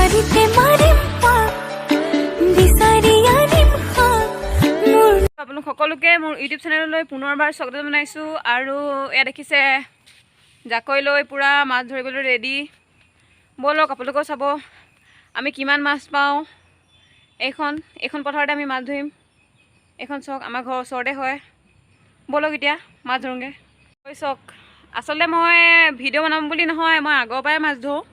বাৰীতে মাৰিম পাক, বিচাৰি আনিম শাক মোৰ। আপোনালোক সকলোকে মোৰ ইউটিউব চেনেললৈ পুনৰবাৰ স্বাগত জনাইছোঁ। আৰু এয়া দেখিছে, জাকৈ লৈ পূৰা মাছ ধৰিবলৈ ৰেডি। ব'লক, আপোনালোকেও চাব আমি কিমান মাছ পাওঁ। এইখন পথাৰতে আমি মাছ ধৰিম। এইখন চাওক, আমাৰ ঘৰৰ ওচৰতে হয়। ব'লক, এতিয়া মাছ ধৰোঁগৈ। চাওক, আচলতে মই ভিডিঅ' বনাম বুলি নহয়, মই আগৰ পৰাই মাছ ধৰোঁ।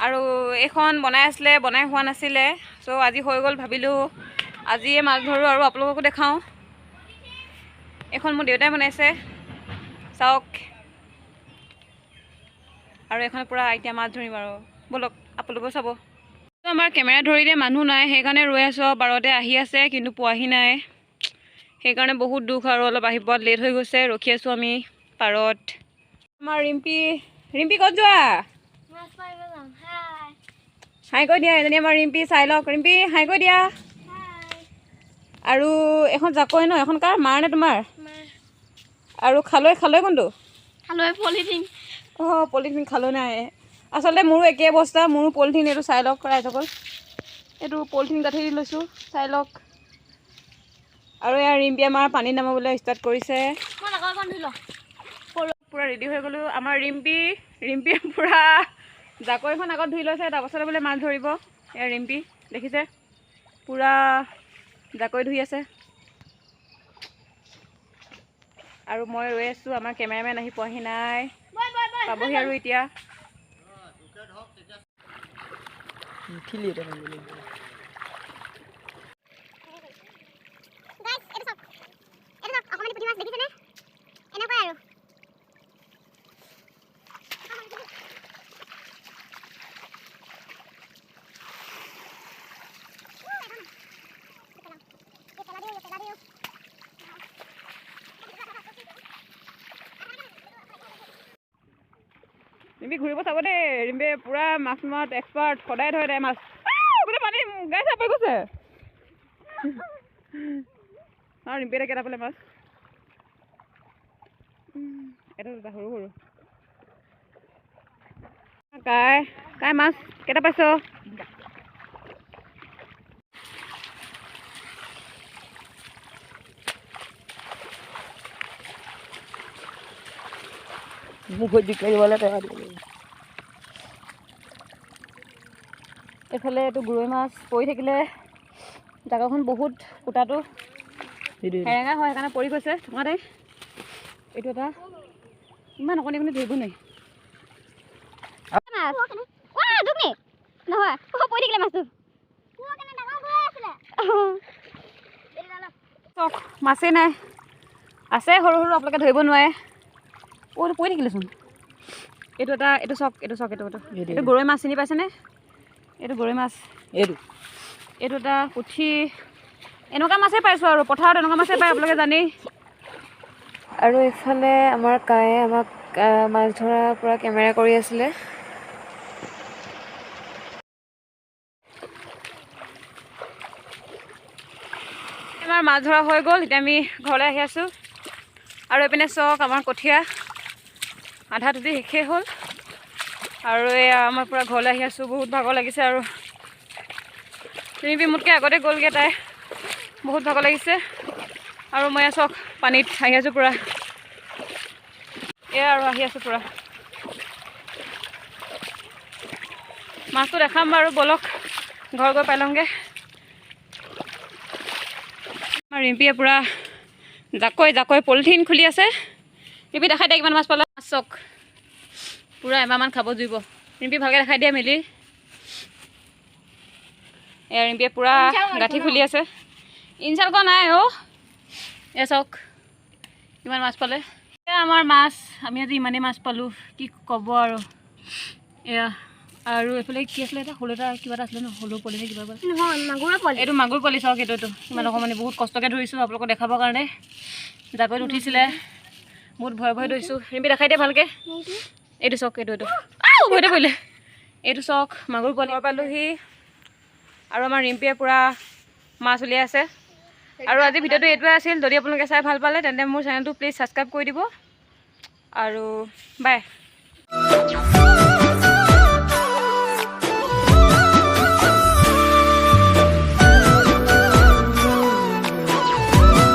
আৰু এইখন বনাই আছিলে, বনাই হোৱা নাছিলে। চ' আজি হৈ গ'ল, ভাবিলোঁ আজিয়ে মাছ ধৰোঁ আৰু আপোনালোককো দেখাওঁ। এইখন মোৰ দেউতাই বনাইছে, চাওক। আৰু এইখন পূৰা এতিয়া মাছ ধৰিম আৰু ব'লক, আপোনালোকেও চাব। আমাৰ কেমেৰা ধৰি দিয়া মানুহ নাই, সেইকাৰণে ৰৈ আছোঁ। আৰু বাৰতে আহি আছে, কিন্তু পোৱাহি নাই, সেইকাৰণে বহুত দুখ। আৰু অলপ আহি পোৱাত লেট হৈ গৈছে। ৰখি আছোঁ আমি পাৰত। আমাৰ ৰিম্পী, ৰিম্পী, ক'ত যোৱা? মাছ মাৰিব যাম। হাই। হাই কৈ দিয়া। এজনী আমাৰ ৰিম্পী, চাই লওক। ৰিম্পী, হাই কৈ দিয়া। হাই। আৰু এখন জাকৈ ন, এখন কাৰ, মাৰ নে তোমাৰ? মাৰ। আৰু খালৈ, খালৈ কোনটো? খালৈ পলিথিন। অঁ, পলিথিন খালৈ নাই। আচলতে মোৰো একেই অৱস্থা, মোৰো পলিথিন। এইটো চাই লওক ৰাইজসকল, এইটো পলিথিন গাঁঠি দি লৈছোঁ, চাই লওক। আৰু এয়া ৰিম্পী আমাৰ পানী নামাবলৈ ষ্টাৰ্ট কৰিছে। মই লগৰ বান্ধি ল। পূৰা ৰেডি হৈ গ'লোঁ। আমাৰ ৰিম্পী, ৰিম্পীয়ে পূৰা জাকৈখন আগত ধুই লৈছে, তাৰপাছতে বোলে মাছ ধৰিব। এয়া ৰিম্পী দেখিছে, পূৰা জাকৈ ধুই আছে। আৰু মই ৰৈ আছোঁ। আমাৰ কেমেৰামেন আহি পোৱাহি নাই, পাবহি আৰু এতিয়া। গাইস, এইটো চাওক, এইটো চাওক, অকণমানি পুঠি মাছ দেখিছেনে? এনেকুৱাই আৰু। ৰিম্পী ঘূৰিব চাব দেই। ৰিম্পীয়ে পূৰা মাছ মৰাত এক্সপাৰ্ট, সদায় ধৰে তাই মাছ। আহ, গোটেই পানী গাই চাপ হৈ গৈছে। আৰু ৰিম্পীয়ে কেইটা পালে মাছ? এটা দুটা সৰু সৰু। কাই কাই, মাছ কেইটা পাইছ? মুখত জিকাৰিবলৈ টকা দিব লাগিব। এইফালে এইটো গৰৈ মাছ পৰি থাকিলে, জাগাখন বহুত কুটাটো সেৰেঙা হয়, সেইকাৰণে পৰি গৈছে থোঙাতে। এইটো এটা ইমান অকণি অকণি, ধৰিব নোৱাৰি। মাছ দুখ নি নহয়, পৰি থাকিলে মাছটো। চাওক, মাছেই নাই। আছে সৰু সৰু, আপোনালোকে ধৰিব নোৱাৰে। অ', এইটো পৰি থাকিলেচোন। এইটো এটা, এইটো চাওক, এইটো চাওক, এইটো এইটো গৰৈ মাছ, চিনি পাইছেনে? এইটো গৰৈ মাছ। এইটো। এইটো এটা পুঠি। এনেকুৱা মাছেই পাইছোঁ আৰু পথাৰত এনেকুৱা মাছেই পায়, আপোনালোকে জানেই। আৰু ইফালে আমাৰ কায়ে আমাক মাছ ধৰাৰ পৰা কেমেৰা কৰি আছিলে। আমাৰ মাছ ধৰা হৈ গ'ল, এতিয়া আমি ঘৰলৈ আহি আছোঁ। আৰু এইপিনে চাওক, আমাৰ কঠীয়া আধা তুলি শেষেই হ'ল। আৰু এয়া আমাৰ পূৰা ঘৰলৈ আহি আছোঁ, বহুত ভাগৰ লাগিছে। আৰু ৰিম্পী মোতকৈ আগতে গ'লগৈ, তাই বহুত ভাগৰ লাগিছে। আৰু মই এয়া চাওক, পানীত আহি আছোঁ পূৰা। এয়া আৰু আহি আছোঁ পূৰা। মাছটো দেখাম বাৰু, ব'লক ঘৰ গৈ পাই লওঁগৈ। আমাৰ ৰিম্পীয়ে পূৰা জাকৈ জাকৈ পলিথিন খুলি আছে। ৰিম্পী, দেখাই দিয়া কিমান মাছ পালা। মাছ চাওক, পূৰা এমাহমান খাব জুইব। ৰিম্পী, ভালকৈ দেখাই দিয়া মেলি। এয়া ৰিম্পীয়ে পূৰা গাঁঠি খুলি আছে। ইনচাল কৰা নাই অ'। এয়া চাওক কিমান মাছ পালে। এয়া আমাৰ মাছ, আমি আজি ইমানেই মাছ পালোঁ, কি ক'ব আৰু। এয়া আৰু এইফালে কি আছিলে, এটা সৰু এটা কিবা এটা আছিলে ন, সৰু পোৱালি নে কিবা এটা? নহয়, মাগুৰৰ পোৱালি। এইটো মাগুৰ পোৱালি, চাওক এইটো। এইটো ইমান অকণমানি, বহুত কষ্টকৈ ধৰিছোঁ আপোনালোকক দেখাবৰ কাৰণে। জাকৈত উঠিছিলে, বহুত ভয় ভয় ধৰিছোঁ। ৰিম্পী, দেখাই দিয়া ভালকৈ। এইটো চাওক, এইটো আও ভয়তে পৰিলে। এইটো চাওক, মাগুৰ পোৱালি। ঘৰ পালোহি আৰু আমাৰ ৰিম্পীয়ে পূৰা মাছ উলিয়াই আছে। আৰু আজি ভিডিঅ'টো এইটোৱে আছিল। যদি আপোনালোকে চাই ভাল পালে, তেন্তে মোৰ চেনেলটো প্লিজ ছাবস্ক্ৰাইব কৰি দিব। আৰু বাই।